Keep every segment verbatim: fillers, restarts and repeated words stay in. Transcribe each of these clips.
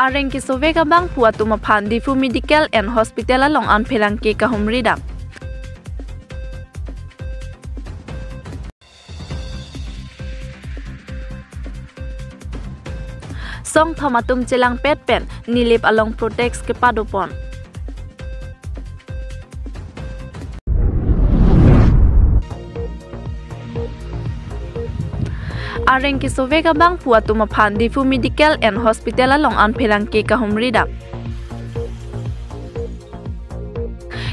Areng kesovek abangphu atum aphan Diphu Medical and Hospital along an pherangke kahumri dam. Songthom atum chelangpet pen Nilip along protest kepadopon. Areng kesovek abangphu atum aphan Diphu Medical and Hospital along an pherangke kahumri dam.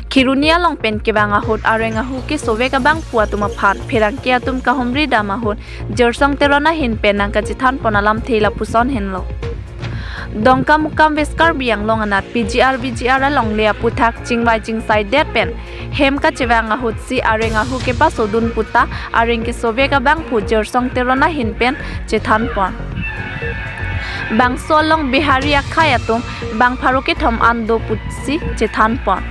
Kheroni along pen kevang ahut areng ahu kesovek abangphu atum aphan pherangke atum kahumri dam ahut Jersong Teron ahin pen nangkachethanpon alamthe lapuson henlo. Dongkamukam West Karbi Anglong anat P G R V G R alongle aphuthak chingvai chingsaidet pen hem kachevang ahutsi areng ahu kepasodun puta areng kesovek abangphu Jersong Teron ahin pen chethanpon. Bangso along Bihari akhei atum bang pharo kethom an do pusi chethanpon.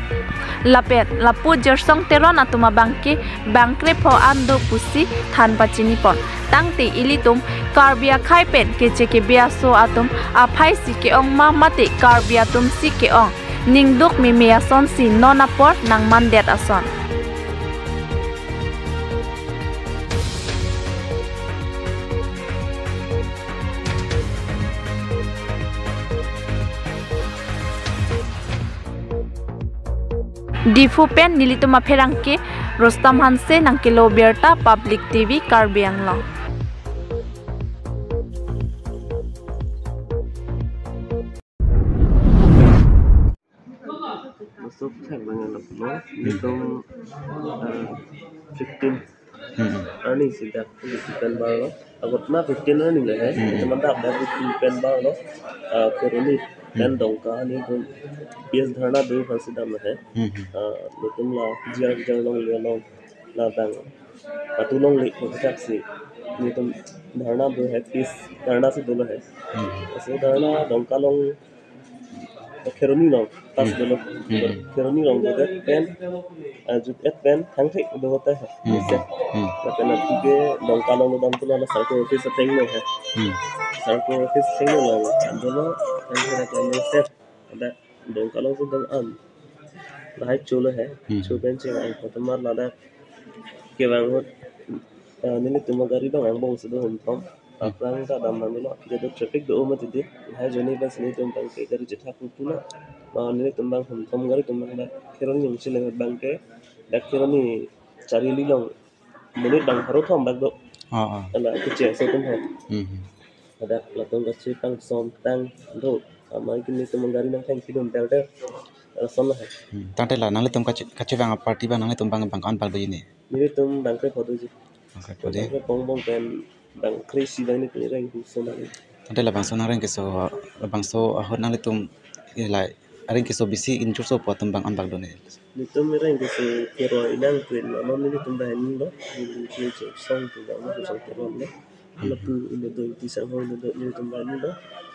Lapen lapu Jersong Teron atum abangke bang krepho an do pusi than pachinipon. Tangte ilitum Karbi akhei pen keche kebe aso atum aphaisi ke-ong ma mate Karbi atumsi ke-ong, ningduk meme asonsi non apor nangmandet ason. Diphu pen nelitum apherangke Rustom Hanse nangkelo birta Public T V Karbi Anglong. Masuk cek dengan lo, nelitum, eh, fifteen Hmm. arni sida, fifteen pen bang lo. Agot na fifteen arni le he, Hmm. Teman dak dak fifteen pen bang lo. Eh, Kheroni pen Hmm. Dongka nelitum P S dharna do aphan si dam he. Hmm. Eh, nelitum la P G R V G R alongle along la dang. Atu longle ko kachak si. Nelitum dharna do he, P S dharna si dolo he. Hmm. Aso dharna Dongka along Kheroni along, tas Hmm. dolo. Hmm. Kheroni along dodet pen, eh, jut et pen, thangthek dodet he. Hmm. Isi. Hmm. Lapen aphi ke Dongka along dam tu la circle office athengno he. Hmm. Circle office athengno along, dolo, thangthek lapen isi. Ada Dongka along si dam an. Lahai cholo he. Hmm. Cho pen cheng ai kotomar ladak kevang ahut, eh, nelitum agari abang angbong si do humthom. Aphrang ta dam nang dolo, aphi ta do traffic do mati di. Lahai ajoine pensi nelitum abangke gari chethak pulo. Ma nelitum abang humthom gari atum abang dak Kheroni along chileng abangke dak Kheroni Chariali along monit bang pharo thom bak do. Oh, oh. Ala keche aso atum he. Hmm. Ladak latum kachepangson tang do. Amai ke nelitum agari nangtheng pidun tel tel. Lason lo he. Hmm. Tangte la nanglitum kache, kachevang aparty abang nanglitum abang bang ko-an bak doji ne? Nelitum bang krepho doji. Bang krepho de. Bang krepho angbong pen bang kre-isi abang nelitum areng keso nang. Tangte labangso nangreng keso, labangso ahut nanglitum, eh, la areng keso bisi injurso pu atum bang ko-an bak do ne? Nelitum areng keso kero inang pen anon nelitum banghini lo. Nelitum ke Jersong pu bang Jersong Teron lo. Hmm. Lapu inut do, Tisang ho inut do, nelitum banghini lo.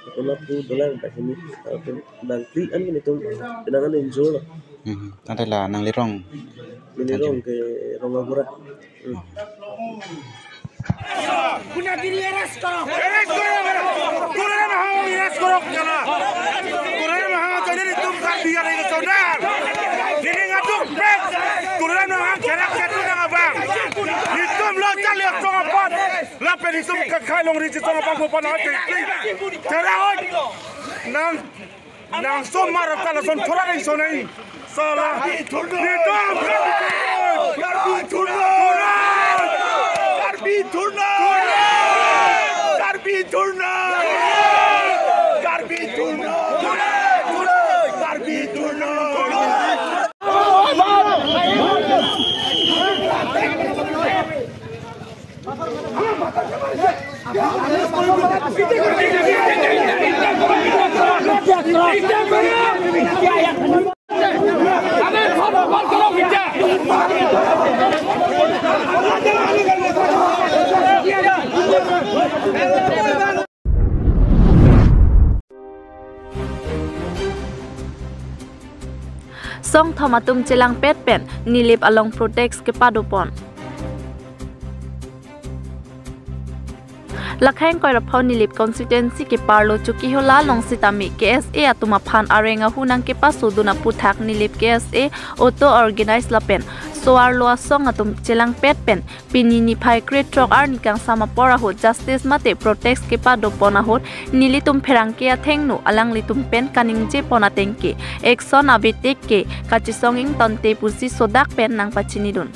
Lapu lapu dolang banghini. Lapu bang kre-an nelitum penang an injur lo. Hmm. Tangte la nangli rong? Neli rong ke rong agura. Hmm. Oh. Punya diri arrest karo. Arrest karo. Tuliram hang arrest karo jala. Tuliram hang jadi nelitum Karbi areng ke saudar. Neli ngatuk pet. Tuliram hang kerak satu nang abang. Nelitum lo cali tong apot. Lapen nelitum kakhai longri tong apot ko panai. Kerak oi. Nang Nang somar ta lason thora dei sonai. Sala. Karbi thurna. Karbi thurna. Karbi thurna. Karbi thurna. Karbi thurna. Songthom atum chelangpet pen Nilip along protest kepadopon. Lakhang Koiraphaw Nilip constituency keparlo Chokihola along sitame K S A atum aphan areng ahu nangkepasodun aputhak Nilip K S A auto organize lapen so-arlo asong atum chelangpet pen pini niphai krethrok arni kangsam apor ahut justice mate protest kepadopon ahut nelitum pherangke athengno alanglitum pen kaningjepon ateng ke action avedet ke kachesong ingtonte pusi sodak pen nangpachinidun.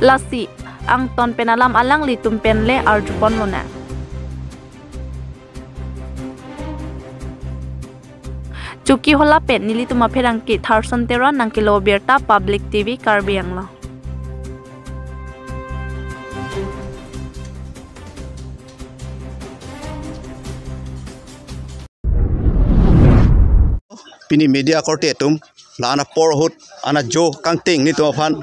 Lasi angton pen alam alanglitum pen le arjupon lonang. Chokihola pen nelitum apherangke Tharson Teron nangkelo birta Public T V Karbi Anglong. Pini media korte atum, la-an apor ahut, ana jo kangting nelitum aphan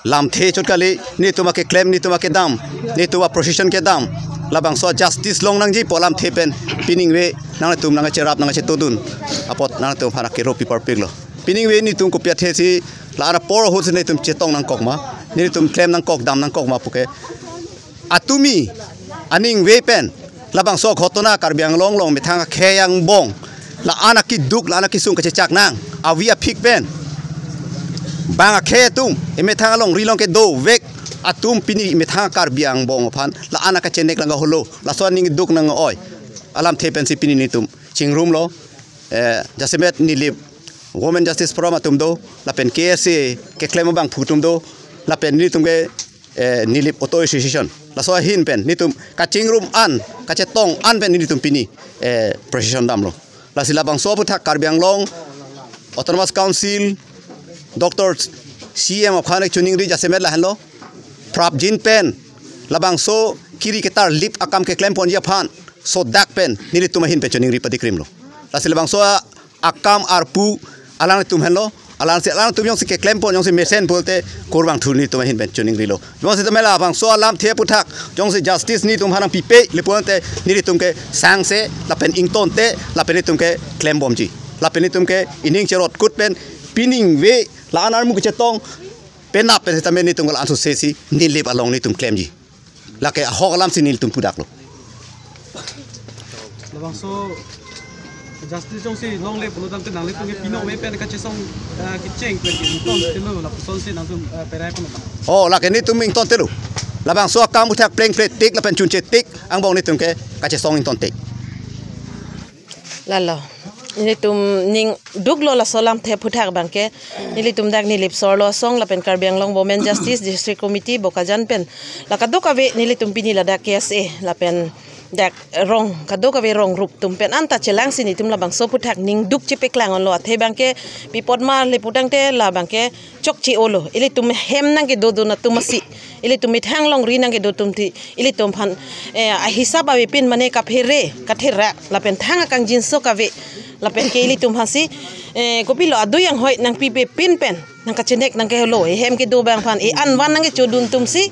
lamthe chot kali, nelitum akeklem, nelitum akedam, nelitum a-procession kedam, labangso justice long nangji pu alamthe pen, piningve nangtum nangcherap nangchetodun apot nangtum aphan akero piparpiklo. Piningve nelitum kopi athe si, la-an apor ahut si nelitum chetong nangkok ma, nelitum klem nangkok dam nangkok ma puke. Atumi aningve pen labangso ghotona Karbi Anglong along methang akhei angbong la-an akeduk la-an akesung kachechak nang avi aphik pen bang akhei atum emethang alongri along kedovek atum pini emethang Karbi angbong aphan la-an akachenek lang kaholo, laso aning duk nang-oi alamthe pensi pini nelitum chingrumlo. Eh, jasemet Nilip Women Justice Forum atum do, lapen K S A keklem abangphu atum do, lapen nelitum ke, eh, Nilip Auto Association. Laso ahin pen nelitum kachingrum an, kachetong an pen nelitum pini, eh, procession damlo. Lasi labangso aputhak Karbi Anglong Autonomous Council, Doctor C M aphan choningri jasemet lahenlo. Prapjin pen labangso kiri ketar lip akam keklemponji aphan sodak pen nelitum ahin pen choningri padikrimlo. Lasi labangso a- akam arpu alanglitum henlo, alangsi alangtum jongsi keklempon jongsi mesen pulote kurvangthu nelitum ahin pen choningrilo. Jongsi tame labangso alamthe aputhak jongsi justice nelitum aphan nangpipe le pulote nelitum ke sangse lapen ingtonte lapen nelitum ke klembomji. Lapen nelitum ke ining cherot kut pen piningve la-an armu kechetong penap pen sitame nelitum ke la-an sose si Nilip along nelitum klemji. Lake ahok alamsi nelitum pudaklo. Labangso justice jongsi longle pulo tangte nanglitum ke pini ave pen kachesong, eh, kecheng pen ke ingtontelo, lapusonsi nangtum, eh, perai pun ma? Oh, lake nelitum ingtontelo. Labangso akam aputhak plengple tik lapen chunche tik angbong nelitum ke kachesong ingtonte. Lalo, nelitum ning duklo laso alamthe aputhak abangke, nelitum dak Nilip so-arlo asong lapen Karbi Anglong Women Justice District Committee Bokajan pen la kadokave nelitum pini ladak K S A lapen dak rong, kadokave rong rup atum pen anta chelangsi nelitum labangso aputhak ning duk chepeklang onlo. Athe abangke pi apot ma le putangte labangke chokche olo. Ilitum hem nangkedodun atum asi, ilitum methang alongri nangkedo atum ti, ilitum aphan, eh, ahisap avepin mane kaphere, katherak, lapen thang akangjinso kave, lapen ke ilitum aphansi, eh, kopilo adui anghoi nangpipepin pen nangkachenek nangkehelo, ehem kedo abang aphan, e-an van nangkechodun atumsi,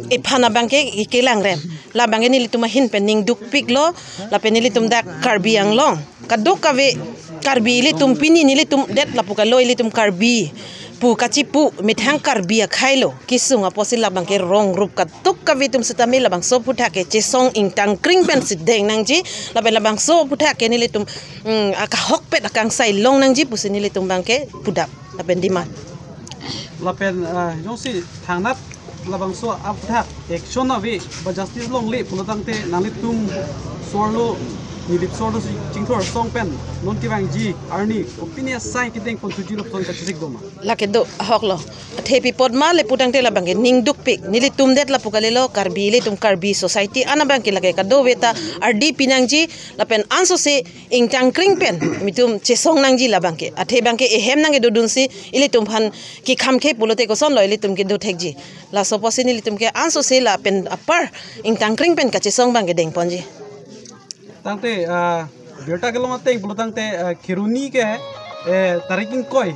ephan abangke kelangrem. Labangke nelitum ahin pen ning dukpiklo, lapen nelitum dak Karbi Anglong kadokave Karbi ilitum pini nelitum det lapu kalo, ilitum Karbi pu kachipu methang Karbi akhai lo. Kesung apotsi labangke rong rup kadokave atum sitame labangso aputhak ke chesong ingtangkring pensi deng nangji. Lapen labangso aputhak ke nelitum, mm, akahokpet akangsai long nangji pusi nelitum abangke pudap lapen demand. Lapen, ah, jongsi thangnat labangso aputhak action ave ba justice longle pulo tangte nanglitum so-arlo, Nilip so-arlo si chingthur asong pen non kevangji arni opini asai kedengpon thuji lapuson kachesik do ma? Lake do, ahoklo. Athe pi apot ma le putangte labangke ning dukpik. Nelitum det lapu kalilo, Karbi, ilitum Karbi society an abangke lake kadokave ta ardi pinangji lapen ansose ingtangkring pen nelitum chesong nangji labangke. Athe abangke ehem nangkedodunsi ilitum aphan kekhamkhe pulote kosonlo ilitum kedo thekji. Laso apotsi nelitum ke ansose lapen apar ingtangkring pen kachesong abangke dengponji. Tangte, ah, birta kelong ateng pulo tangte, ah, Kheroni ke, eh, tarik ingkoi,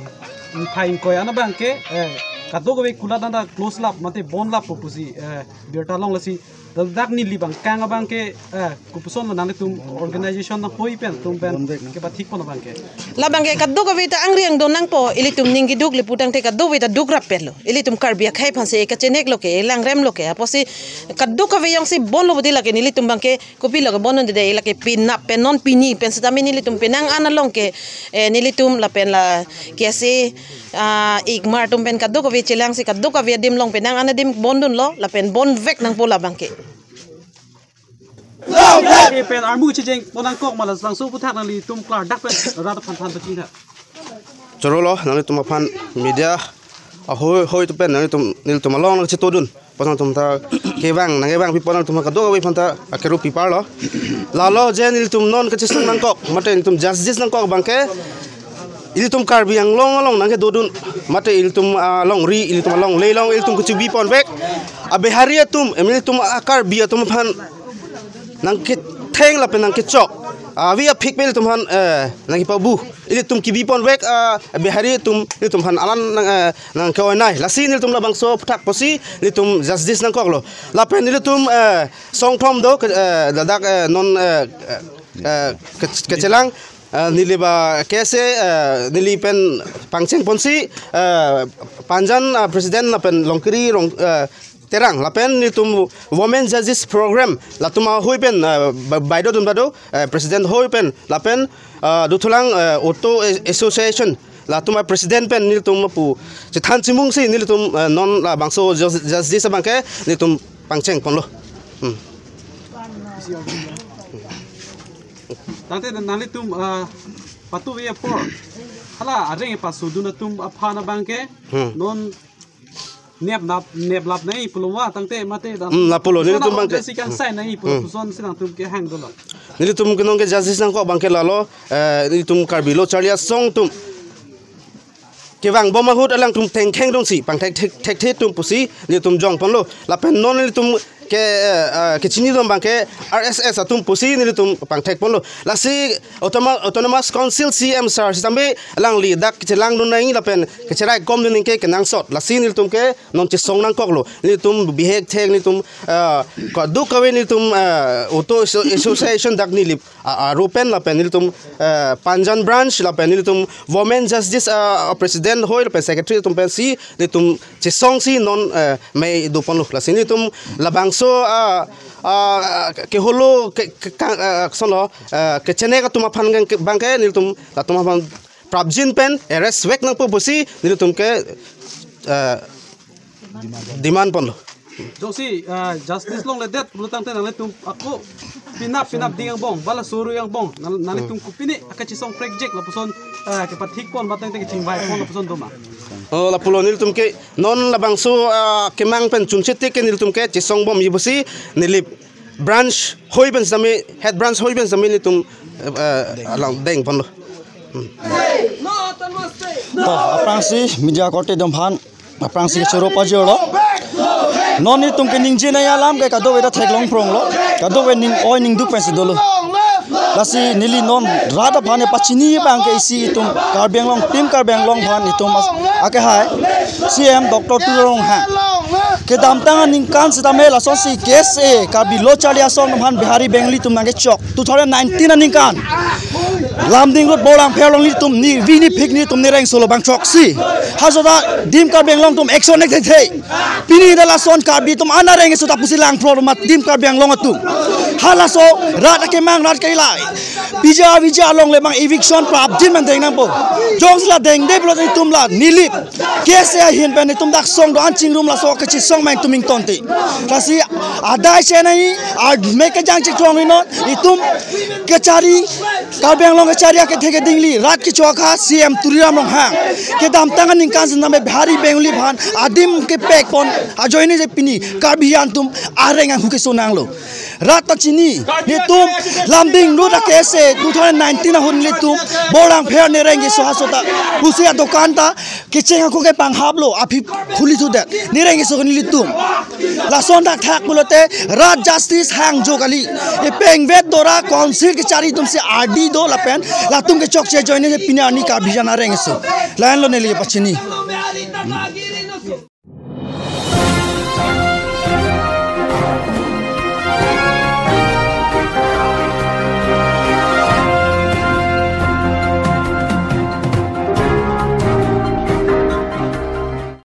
niphai ingkoi an abangke, eh, kadokave kulat anta close lap mate bon lap pu pusi, eh, birta longle si Dak neli bang kang abang ke, eh, kopuson lo nanglitum organization nangkoi pen, atum pen, kepathik pon abang ke. Labang ke kadokave ta angri angdon nangpo, ilitum ning keduk le putangte kadokave ta duk rap pen lo. Ilitum Karbi akhei aphan si kachenek lo ke, langrem lo ke, apotsi kadokave jongsi bon lo bodi lake nelitum abang ke, kopi lo ke bon un dede, lake penap pen non pini pen sitame nelitum penang an along ke, eh, nelitum lapen la K S A, ah, ikmar atum pen kadokave chelangsi kadokave adim along penang an adim bon dunlo, lapen bon vek nangpo labang ke. Ke pen armu chejeng pon nangkok ma labangso aphuthak nanglitum klardak pen rat aphan than pachini tha. Choro lo, nanglitum aphan media ahoi hoi atum pen nanglitum, nelitum along nangchetodun pon nangtum ta kevang, nangkevang pi pon nangtum kadokave aphan ta akeru pipar lo. Lalo je nelitum non kachesong nangkok, mate nelitum justice nangkok abang ke, ilitum Karbi Anglong along nangkedodun, mate ilitum, ah, longri, ilitum alongle along, ilitum kechibi pon vek. A Bihari atum, em, ilitum a Karbi atum aphan nangketheng lapen nangkechok. Avi aphik pen ilitum aphan, eh, nangkepabu. Ilitum kebi pon vek, ah, Bihari atum, ilitum aphan alan nang, eh, nangke-oi nai. Lasi nelitum labangso aphuthak apotsi, ilitum justice nangkok lo. Lapen ilitum, eh, song thom do, ke, eh, ladak, eh, non, eh, eh, eh, ke, kechelang, eh, neli ba K S A, eh, neli pen pangcheng ponsi, eh, Panjan, eh, President lapen Longkiri Rong, eh, Terang, lapen nelitum Women Justice Program, latum ahoi pen, eh, ba, baideo atum ta do, eh, President ahoi pen, lapen, eh, Duthulang, eh, Auto Association, latum a-President pen nelitum pu chethan chimungsi nelitum, eh, non labangso jus-, justice abang ke nelitum pangcheng ponlo. Hmm. Tangte nanglitum, ah, patu apor, hala areng pasodun atum aphan abang ke, hmm, non nep nap, nep lap nai pulo ma tangte mate dam. Hmm, lapulo, nelitum abang ke, si kangsai nai pulo, hmm, puson si nangtum kehang dolo. Nelitum ke non ke justice nangkok abang ke lalo, eh, nelitum Karbi Lo Charli Asong atum kevang bom ahut alangtum thengkheng dongsi pangthek thek, thekthe atum pusi nelitum jong ponlo. Lapen non nelitum ke, eh, eh, kechini dom abang ke R S S atum pusi nelitum pangthek ponlo. Lasi autonomous, Autonomous Council C M sir sitame alangli dak kechelangdun nangji lapen kecherai komdun nangji ke kenangsot. Lasi nelitum ke non chesong nangkok lo. Nelitum bihek thek, nelitum, eh, kadokave nelitum, eh, Auto Asso-, Association dak neli a, a, aru pen lapen nelitum, eh, Panjan Branch lapen nelitum Women Justice, eh, President ahoi lapen Secretary atum pensi nelitum chesongsi non, eh, mei do ponlo. Lasi nelitum labangso, ah, ah, keholo ke, ke, ka, ah, koson lo, eh, kechenek atum aphan ke, abang ke nelitum latum aphan prapjin pen arrest vek nangpo pusi nelitum ke, eh, demand ponlo. Jongsi, ah, justice longledet pulo tangte nanglitum ako penap penap ding angbong, bala suru angbong, nang, nanglitum kopine akachesong prekjek lapuson, ah, kepathik pon ba tangte kechingvai pon lapuson do ma? Oh, lapulo, nelitum ke non labangso, ah, kemang pen chunchit te ke nelitum ke chesong bomji pusi neli branch ahoi pen sitame, head branch ahoi pen sitame nelitum, eh, eh, alang deng ponlo. Hmm. To, aphrangsi media korte atum aphan aphrangsi choro pajirlo. Non nelitum keningje nangji alam ke kadokave ta theklong phronglo. Kadokave ning oi ning duk pensi dolo. Lasi neli non rat aphan pachini abang ke isi itum Karbi Anglong, Team Karbi Anglong aphan itum as-, akehai C M Doctor Tuliram Ronghang kedamtang aningkan sitame lasonsi K S A Karbi Lo Charli Asong atum aphan Bihari Bengali atum nangkechok two thousand nineteen aningkan. Lamding Road Borlangpher along nelitum ne vi ne phik nelitum ne reng solo bang choksi. Hajota Team Karbi Anglong atum action ek the the. Pini dak lason Karbi atum ana reng sota pusi lang pro mat Team Karbi Anglong atum. Halaso rat akemang rat kailai. P G R V G R along le bang eviction prapjin man deng nangpo. Jongsi la dengde pulote itum la neli K S A ahin pen itum dak song do-an chingrum laso kachesong mang itum ingtonte. Lasi adai chenai, ad me kejang chikrong ri non, itum kachari, Karbi Anglong kachari akethe kedingli, rat kechoka C M Tuliram Ronghang kedamtang aningkan sitame Bihari Bengali aphan adim kepek pon ajoine je pini Karbi atum areng anghu keso nanglo. Rat ta chini, nelitum Lamding Road a K S A two thousand nineteen ahut nelitum Borlangpher ne reng keso hajota pusi adokan ta kecheng ako kepanghaplo, aphi phuli thudet. Ne reng keso nelitum. Lason thakthak pulote rat justice hangjo kali. Epeng vet dora council kachari atum si ardi do lapen latum kechokche ajoine pini arni Karbi atum areng keso. Lahenlo neli pachini.